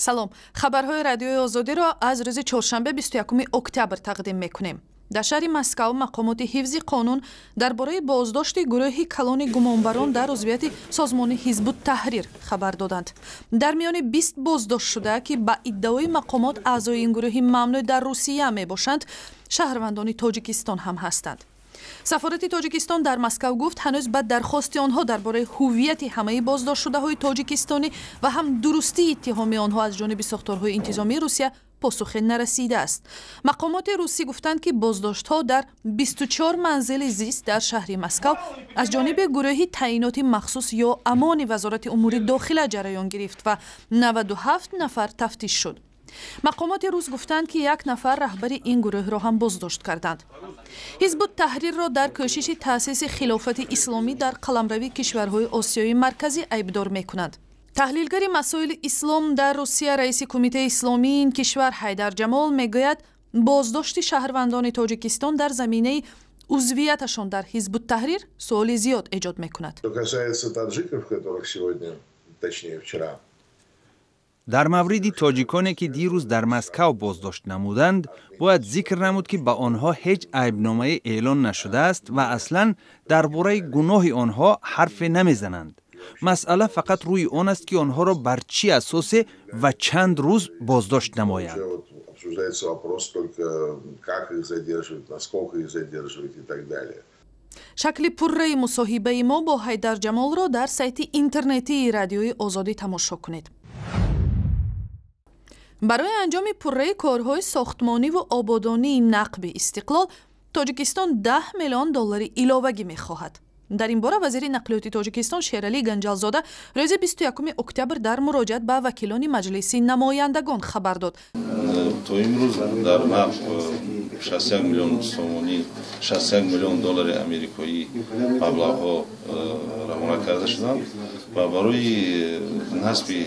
Салом, хабарҳои Радиои Озодиро аз рӯзи чоршанбе, 21 октябр тақдим мекунем. Дар шаҳри Москав мақомоти ҳифзи қонун дар бораи боздошти гурӯҳи калони гумонбарон дар узвияти созмони Ҳизбут Таҳрир хабар доданд. Дар миёни 20 боздоштшуда, ки ба иддаои мақомот аъзои ин гурӯҳи мамнӯъ дар Русия мебошанд, шаҳрвандони Тоҷикистон ҳам ҳастанд. Сафорати Тоҷикистон дар Москав гуфт, ҳанӯз ба дархости онҳо дар бораи ҳуввияти ҳамаи боздоштшудаҳои тоҷикистонӣ ва ҳам дурустии иттиҳоми онҳо аз ҷониби сохторҳои интизомии Русия посухе нарасидааст. Мақомоти русӣ гуфтанд, ки боздоштҳо дар 24 манзили зист дар шаҳри Москав аз ҷониби гурӯҳи таъиноти махсус ё ОМОНи Вазорати умури дохила ҷараён гирифт ва 97 нафар тафтиш шуд. Мақомоти рус гуфтанд, ки як нафар раҳбари ин гурӯҳро ҳам боздошт карданд. Ҳизбут Таҳрирро дар кӯшиши таъсиси хилофати исломӣ дар қаламрави кишварҳои Осиёи Марказӣ айбдор мекунанд. Таҳлилгари масоили ислом дар Русия, раиси Кумитаи исломии ин кишвар Ҳайдар Ҷамол мегӯяд, боздошти шаҳрвандони Тоҷикистон дар заминаи узвияташон дар Ҳизбут Таҳрир суоли зиёд эҷод мекунад. Что касается таджиков, которых сегодня, точнее, вчера, Дар мавриди тоҷиконе, ки дирӯз дар Москав боздошт намуданд, бояд зикр намуд, ки ба онҳо ҳеҷ айбномае эълон нашудааст ва аслан дар бораи гуноҳи онҳо ҳарфе намезананд. Масъала фақат рӯи он аст, ки онҳоро бар чӣ асосе ва чанд рӯз боздошт намоянд. Уже вот обсуждается вопрос только, как их задерживать, насколько их задерживать и так далее. Шакли пурраи мусоҳибаи мо бо Ҳайдар Ҷамолро дар сайти интернетии Радиои Озодӣ тамошо кунед. Барои анҷоми пурраи корҳои сохтмониву ободонии нақби Истиқлол Тоҷикистон 10 миллион доллари иловагӣ мехоҳад. Дар ин бора вазири нақлиёти Тоҷикистон Шералӣ Ганҷалзода рӯзи 21 октябр дар муроҷиат ба вакилони Маҷлиси намояндагон хабар дод. То имрӯз дар нақб 61 миллион сомонӣ, 61 миллион доллари америкоӣ маблағҳо равона карда шуданд ва барои насби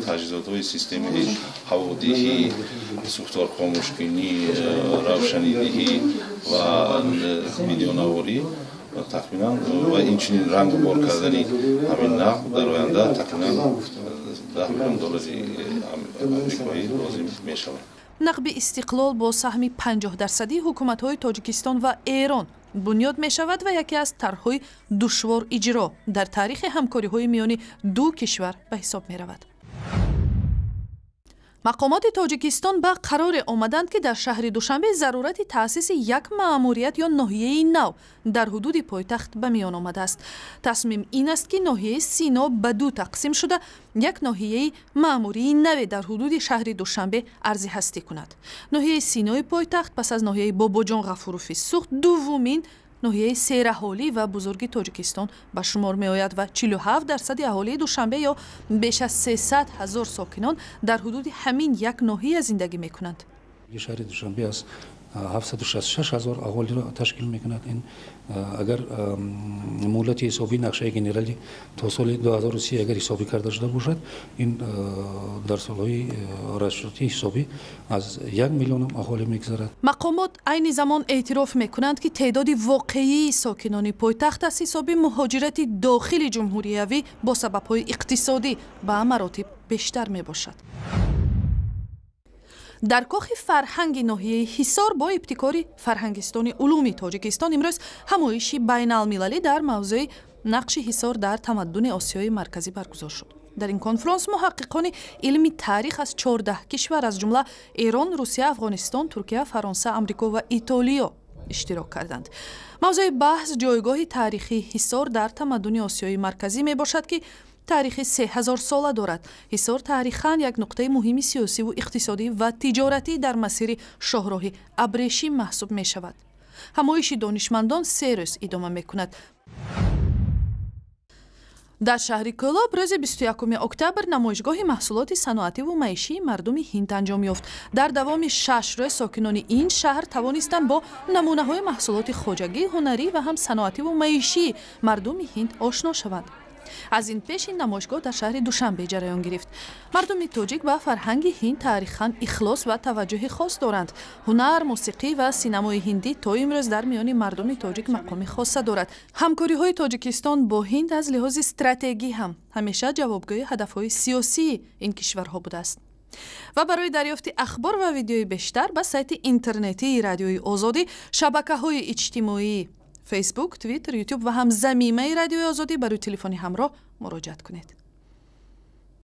таҷҳизотҳои системаи ҳаводиҳӣ, сӯхторхомӯшкунӣ, равшанидиҳӣ ва видеонаворӣ тахминан ва инчунин рангу бор кардани ҳамин нақб дар оянда тахминан 10 миллион доллари амрикоӣ лозим мешавад. Нақби Истиқлол бо саҳми 50-дарсадии ҳукуматҳои Тоҷикистон ва Эрон бунёд мешавад ва яке аз тарҳҳои душвор иҷро дар таърихи ҳамкориҳои миёни ду кишвар ба ҳисоб меравад. Мақомоти Тоҷикистон ба қароре омаданд, ки дар шаҳри Душанбе зарурати таъсиси як маъмурият ё ноҳияи нав дар ҳудуди пойтахт ба миён омадааст. Тасмим ин аст, ки ноҳияи Сино ба ду тақсим шуда, як ноҳияи маъмурии наве дар ҳудуди шаҳри Душанбе арзи ҳастӣ кунад. Ноҳияи Синои пойтахт пас аз ноҳияи Бобоҷон Ғафурови Суғд дуввумин ноҳияи сераҳолӣ ва бузурги Тоҷикистон ба шумор меояд ва 47 дарсади аҳолии Душанбе ё беш аз 300 ҳазор сокинон дар ҳудуди ҳамин як ноҳия зиндагӣ мекунанд. Шаҳри Душанбе аз 766 ҳазор аҳолиро ташкил мекунад. Ин агар муҳлати ҳисобии нақшаи генералӣ то соли 2030 агар ҳисобӣ карда шуда бошад, ин дар солҳои расчётии ҳисобӣ аз 1 миллионам аҳолӣ мегузарад. Мақомот айни замон эътироф мекунанд, ки теъдоди воқеии сокинони пойтахт аз ҳисоби муҳоҷирати дохили ҷумҳуриявӣ бо сабабҳои иқтисодӣ ба маротиб бештар мебошад. Дар кохи фарҳанги ноҳияи Ҳисор бо ибтикори Фарҳангистони улуми Тоҷикистон имрӯз ҳамоиши байналмилалӣ дар мавзӯи нақши Ҳисор дар тамаддуни Осиёи Марказӣ баргузор шуд. Дар ин конфронс муҳаққиқони илми таърих аз 14 кишвар, аз ҷумла Эрон, Русия, Афғонистон, Туркия, Фаронса, Амрико ва Итолиё иштирок карданд. Мавзӯи баҳс ҷойгоҳи таърихии Ҳисор дар тамаддуни Осиёи Марказӣ мебошад, ки таърихи 3000-сола дорад. Ҳисор таърихан як нуқтаи муҳими сиёсиву иқтисодӣ ва тиҷоратӣ дар масири шоҳроҳи абрешим маҳсуб мешавад. Ҳамоиши донишмандон 3 рӯз идома мекунад. Дар шаҳри Кӯлоб рӯзи 21 октябр намоишгоҳи маҳсулоти саноативу маишии мардуми Ҳинд анҷом ёфт. Дар давоми 6 рӯз сокинони ин шаҳр тавонистанд бо намунаҳои маҳсулоти хоҷагӣ, ҳунарӣ ва ҳам саноативу маишии мардуми Ҳинд ошно шаванд. Аз ин пеш ин намоишгоҳ дар шаҳри Душанбе ҷараён гирифт. Мардуми тоҷик ба фарҳанги Ҳинд таърихан ихлос ва таваҷҷӯҳи хос доранд. Ҳунар, мусиқӣ ва синамои ҳиндӣ то имрӯз дар миёни мардуми тоҷик мақоми хоса дорад. Ҳамкориҳои Тоҷикистон бо Ҳинд аз лиҳози стратегӣ ҳам ҳамеша ҷавобгӯи ҳадафҳои сиёсии ин кишварҳо будааст. Ва барои дарёфти ахбор ва видеои бештар ба сайти интернетии Радиои Озодӣ, шабакаҳои иҷтимоӣ, Фейсбук, Твиттер, Ютуб ва ҳам замимаи Радиои Озодӣ барои телефони ҳамроҳ муроҷиат кунед.